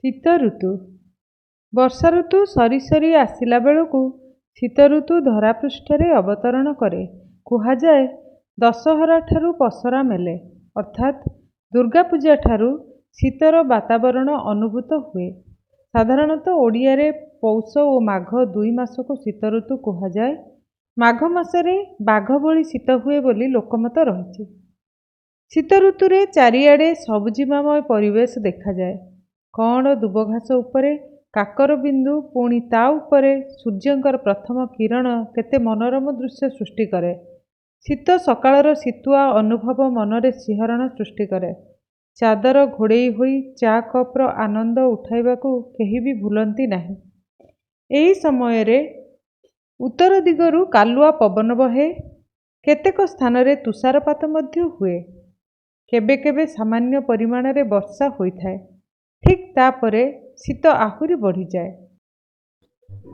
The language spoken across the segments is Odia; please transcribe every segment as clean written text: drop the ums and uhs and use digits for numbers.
ଶୀତ ଋତୁ। ବର୍ଷା ଋତୁ ସରି ସରି ଆସିଲା ବେଳକୁ ଶୀତ ଋତୁ ଧରାପୃଷ୍ଠରେ ଅବତରଣ କରେ। କୁହାଯାଏ, ଦଶହରାଠାରୁ ପସରା ମେଲେ। ଅର୍ଥାତ୍ ଦୁର୍ଗାପୂଜାଠାରୁ ଶୀତର ବାତାବରଣ ଅନୁଭୂତ ହୁଏ। ସାଧାରଣତଃ ଓଡ଼ିଆରେ ପୌଷ ଓ ମାଘ ଦୁଇ ମାସକୁ ଶୀତ ଋତୁ କୁହାଯାଏ। ମାଘ ମାସରେ ବାଘ ଭଳି ଶୀତ ହୁଏ ବୋଲି ଲୋକମତ ରହିଛି। ଶୀତ ଋତୁରେ ଚାରିଆଡ଼େ ସବୁଜିମାମୟ ପରିବେଶ ଦେଖାଯାଏ। କଅଁଳ ଦୁବଘାସ ଉପରେ କାକର ବିନ୍ଦୁ, ପୁଣି ତା ଉପରେ ସୂର୍ଯ୍ୟଙ୍କର ପ୍ରଥମ କିରଣ କେତେ ମନୋରମ ଦୃଶ୍ୟ ସୃଷ୍ଟି କରେ। ଶୀତ ସକାଳର ଶୀତୁଆ ଅନୁଭବ ମନରେ ଶିହରଣ ସୃଷ୍ଟି କରେ। ଚାଦର ଘୋଡ଼େଇ ହୋଇ ଚା କପ୍ର ଆନନ୍ଦ ଉଠାଇବାକୁ କେହି ବି ଭୁଲନ୍ତି ନାହିଁ। ଏହି ସମୟରେ ଉତ୍ତର ଦିଗରୁ କାଲୁଆ ପବନ ବହେ। କେତେକ ସ୍ଥାନରେ ତୁଷାରପାତ ମଧ୍ୟ ହୁଏ। କେବେ କେବେ ସାମାନ୍ୟ ପରିମାଣରେ ବର୍ଷା ହୋଇଥାଏ। ଠିକ୍ ତା'ପରେ ଶୀତ ଆହୁରି ବଢ଼ିଯାଏ।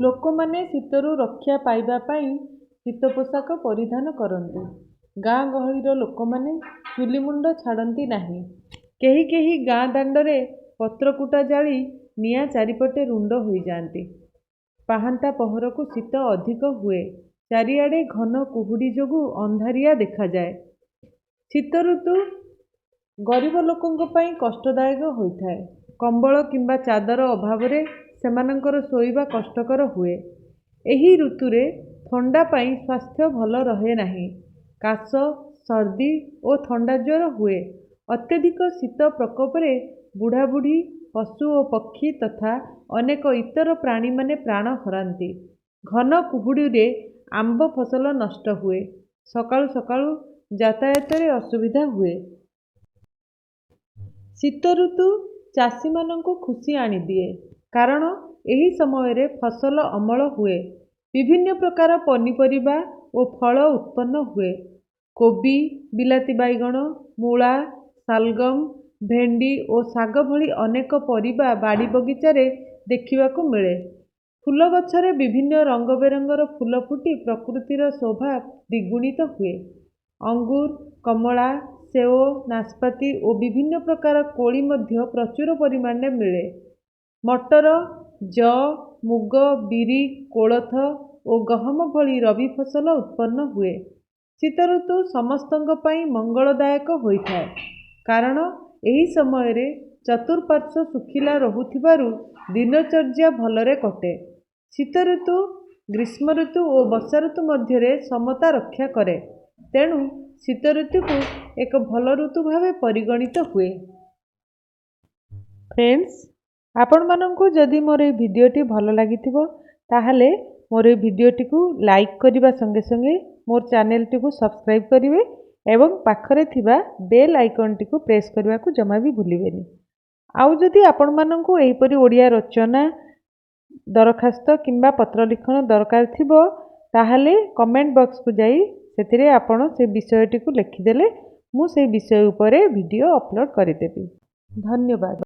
ଲୋକମାନେ ଶୀତରୁ ରକ୍ଷା ପାଇବା ପାଇଁ ଶୀତ ପୋଷାକ ପରିଧାନ କରନ୍ତି। ଗାଁ ଗହଳିର ଲୋକମାନେ ଚୁଲିମୁଣ୍ଡ ଛାଡ଼ନ୍ତି ନାହିଁ। କେହି କେହି ଗାଁ ଦାଣ୍ଡରେ ପତ୍ରକୁଟା ଜାଳି ନିଆଁ ଚାରିପଟେ ରୁଣ୍ଡ ହୋଇଯାଆନ୍ତି। ପାହାନ୍ତା ପହରକୁ ଶୀତ ଅଧିକ ହୁଏ। ଚାରିଆଡ଼େ ଘନ କୁହୁଡ଼ି ଯୋଗୁଁ ଅନ୍ଧାରିଆ ଦେଖାଯାଏ। ଶୀତ ଋତୁ ଗରିବ ଲୋକଙ୍କ ପାଇଁ କଷ୍ଟଦାୟକ ହୋଇଥାଏ। କମ୍ବଳ କିମ୍ବା ଚାଦର ଅଭାବରେ ସେମାନଙ୍କର ଶୋଇବା କଷ୍ଟକର ହୁଏ। ଏହି ଋତୁରେ ଥଣ୍ଡା ପାଇଁ ସ୍ୱାସ୍ଥ୍ୟ ଭଲ ରହେ ନାହିଁ। କାଶ, ସର୍ଦ୍ଦି ଓ ଥଣ୍ଡା ଜ୍ୱର ହୁଏ। ଅତ୍ୟଧିକ ଶୀତ ପ୍ରକୋପରେ ବୁଢ଼ାବୁଢ଼ୀ, ପଶୁ ଓ ପକ୍ଷୀ ତଥା ଅନେକ ଇତର ପ୍ରାଣୀମାନେ ପ୍ରାଣ ହରାନ୍ତି। ଘନ କୁହୁଡ଼ିରେ ଆମ୍ବ ଫସଲ ନଷ୍ଟ ହୁଏ। ସକାଳୁ ସକାଳୁ ଯାତାୟାତରେ ଅସୁବିଧା ହୁଏ। ଶୀତ ଋତୁ ଚାଷୀମାନଙ୍କୁ ଖୁସି ଆଣିଦିଏ, କାରଣ ଏହି ସମୟରେ ଫସଲ ଅମଳ ହୁଏ। ବିଭିନ୍ନ ପ୍ରକାର ପନିପରିବା ଓ ଫଳ ଉତ୍ପନ୍ନ ହୁଏ। କୋବି, ବିଲାତି ବାଇଗଣ, ମୂଳା, ସାଲଗମ୍, ଭେଣ୍ଡି ଓ ଶାଗ ଭଳି ଅନେକ ପରିବା ବାଡ଼ି ବଗିଚାରେ ଦେଖିବାକୁ ମିଳେ। ଫୁଲଗଛରେ ବିଭିନ୍ନ ରଙ୍ଗବେରଙ୍ଗର ଫୁଲ ଫୁଟି ପ୍ରକୃତିର ଶୋଭା ଦ୍ୱିଗୁଣିତ ହୁଏ। ଅଙ୍ଗୁର, କମଳା, ସେଓ, ନାସପାତି ଓ ବିଭିନ୍ନ ପ୍ରକାର କୋଳି ମଧ୍ୟ ପ୍ରଚୁର ପରିମାଣରେ ମିଳେ। ମଟର, ଯଅ, ମୁଗ, ବିରି, କୋଳଥ ଓ ଗହମ ଭଳି ରବି ଫସଲ ଉତ୍ପନ୍ନ ହୁଏ। ଶୀତ ଋତୁ ସମସ୍ତଙ୍କ ପାଇଁ ମଙ୍ଗଳଦାୟକ ହୋଇଥାଏ, କାରଣ ଏହି ସମୟରେ ଚତୁଃପାର୍ଶ୍ୱ ଶୁଖିଲା ରହୁଥିବାରୁ ଦିନଚର୍ଯ୍ୟା ଭଲରେ କଟେ। ଶୀତ ଋତୁ ଗ୍ରୀଷ୍ମ ଋତୁ ଓ ବର୍ଷା ଋତୁ ମଧ୍ୟରେ ସମତା ରକ୍ଷା କରେ। ତେଣୁ ଶୀତ ଋତୁକୁ ଏକ ଭଲ ଋତୁ ଭାବେ ପରିଗଣିତ ହୁଏ। ଫ୍ରେଣ୍ଡସ୍, ଆପଣମାନଙ୍କୁ ଯଦି ମୋର ଏଇ ଭିଡ଼ିଓଟି ଭଲ ଲାଗିଥିବ, ତାହେଲେ ମୋର ଏଇ ଭିଡ଼ିଓଟିକୁ ଲାଇକ୍ କରିବା ସଙ୍ଗେ ସଙ୍ଗେ ମୋର ଚ୍ୟାନେଲଟିକୁ ସବସ୍କ୍ରାଇବ୍ କରିବେ ଏବଂ ପାଖରେ ଥିବା ବେଲ୍ ଆଇକନ୍ଟିକୁ ପ୍ରେସ୍ କରିବାକୁ ଜମା ବି ଭୁଲିବେନି। ଆଉ ଯଦି ଆପଣମାନଙ୍କୁ ଏହିପରି ଓଡ଼ିଆ ରଚନା, ଦରଖାସ୍ତ କିମ୍ବା ପତ୍ର ଲିଖନ ଦରକାର ଥିବ, ତାହେଲେ କମେଣ୍ଟ ବକ୍ସକୁ ଯାଇ ସେଥିରେ ଆପଣ ସେ ବିଷୟଟିକୁ ଲେଖିଦେଲେ ମୁଁ ସେଇ ବିଷୟ ଉପରେ ଭିଡ଼ିଓ ଅପଲୋଡ଼ କରିଦେବି। ଧନ୍ୟବାଦ।